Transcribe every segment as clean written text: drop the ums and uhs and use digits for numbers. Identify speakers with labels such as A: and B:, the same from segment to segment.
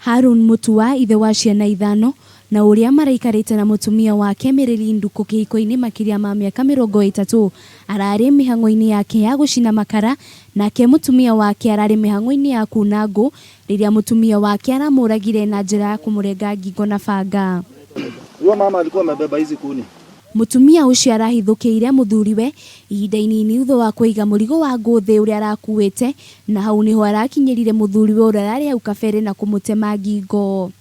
A: Harun Mutua ithe wa ciana ithano na ũrĩa maraikarĩte na mũtumia wake Mĩrĩri Ndukũ kĩhiko-inĩ makĩria ma mĩaka 30 ararĩ mĩhang'o-inĩ yake ya gũcina makara nake mũtumia wake ararĩ mĩhang'o-inĩ ya kuna ngũ rĩrĩa mũtumia wake aramũragire na njĩra ya kũmũrenga ngingo na banga.
B: Huyo mama alikuwa amebeba hizi kuni.
A: Mũtumia ũcio arahithũkĩire mũthuriwe ihinda inini thutha wa kũiga mũrigo wa ngũ thĩ ũrĩa arakuĩte na hau nĩho arakinyĩrire mũthuriwe ũrĩa ararĩ hau kabere na kũmũtema ngingo.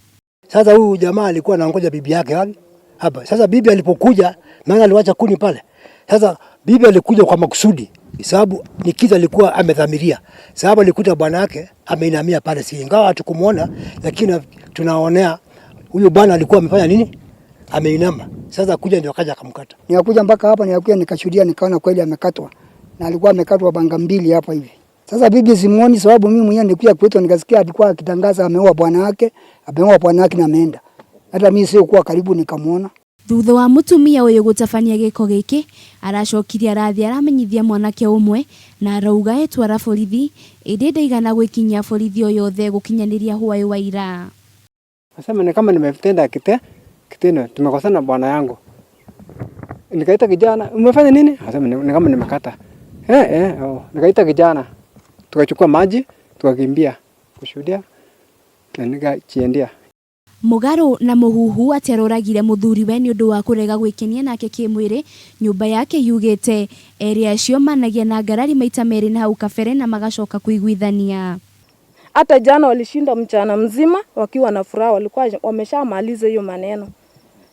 C: Sasa huyu jamaa alikuwa anangoja bibi yake wapi? Hapa. Sasa bibi alipokuja, maana aliwacha kuni pale. Sasa bibi alikuja kwa makusudi, sababu ni kitu alikuwa amedhamiria. Sababu alikuta bwana yake ameinamia pale, si ingawa hatukumuona, lakini tunaonea huyu bwana alikuwa amefanya nini? Ameinama. Sasa kuja ndio akaja akamkata.
D: Nikakuja mpaka hapa, nikakuja nikashuhudia, nikaona kweli amekatwa, na alikuwa amekatwa banga mbili hapa hivi. Sasa bibi simuoni, sababu mimi mwenyewe nilikuja kuitwa, nikasikia alikuwa akitangaza ameua bwana wake, ameua bwana wake na ameenda. Hata mimi sikuwa karibu nikamuona.
A: Thutha wa mũtumia ũyũ gũtabania gĩko gĩkĩ aracokire arathiĩ aramenyithia mwanake ũmwe na arauga etwara borithi ĩndĩ ndaigana gwĩkinyia borithi o yothe gũkinyanĩria hwaĩ wa ira.
E: Nasema ni kama nimetenda kitendo, tumekosana na bwana yangu. Nikaita kijana, umefanya nini? Asema ni kama nimekata. Oh. Nikaita kijana, tukachukua maji, tukakimbia kushuhudia na nikajiendea.
A: Mũgarũ na mũhuhu atĩ aroragire mũthuriwe nĩ ũndũ wa kũrega gwĩkenia nake kĩmwĩrĩ, nyũmba yake yugĩte erĩ acio managia na ngarari maita merĩ na hau kabere na magacoka kũiguithania.
F: Hata jana walishinda mchana mzima wakiwa na furaha, walikuwa wameshamaliza hiyo maneno.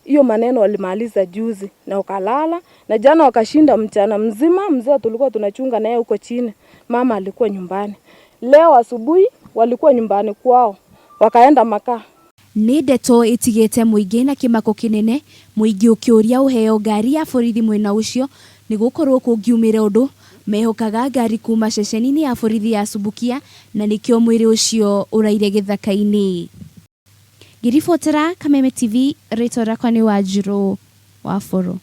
F: Hiyo maneno walimaliza juzi na wakalala, na jana wakashinda mchana mzima. Mzee tulikuwa tunachunga naye huko chini, mama alikuwa nyumbani. Leo asubuhi walikuwa nyumbani kwao, wakaenda makaa.
A: Nĩ ndeto ĩtigĩte mũingĩ na kĩmako kĩnene, mũingĩ ũkĩũria ũheo ngari ya borithi mwena ũcio nĩ gũkorwo kũngiumĩra ũndũ mehokaga ngari kuma ceceni-inĩ ya borithi ya Subukia na nĩkĩo mwĩrĩ ũcio ũraire gĩthaka-inĩ. Ngĩribotera Kameme TV, rĩtwa rĩakwa nĩ Wanjirũ wa Bũrũ.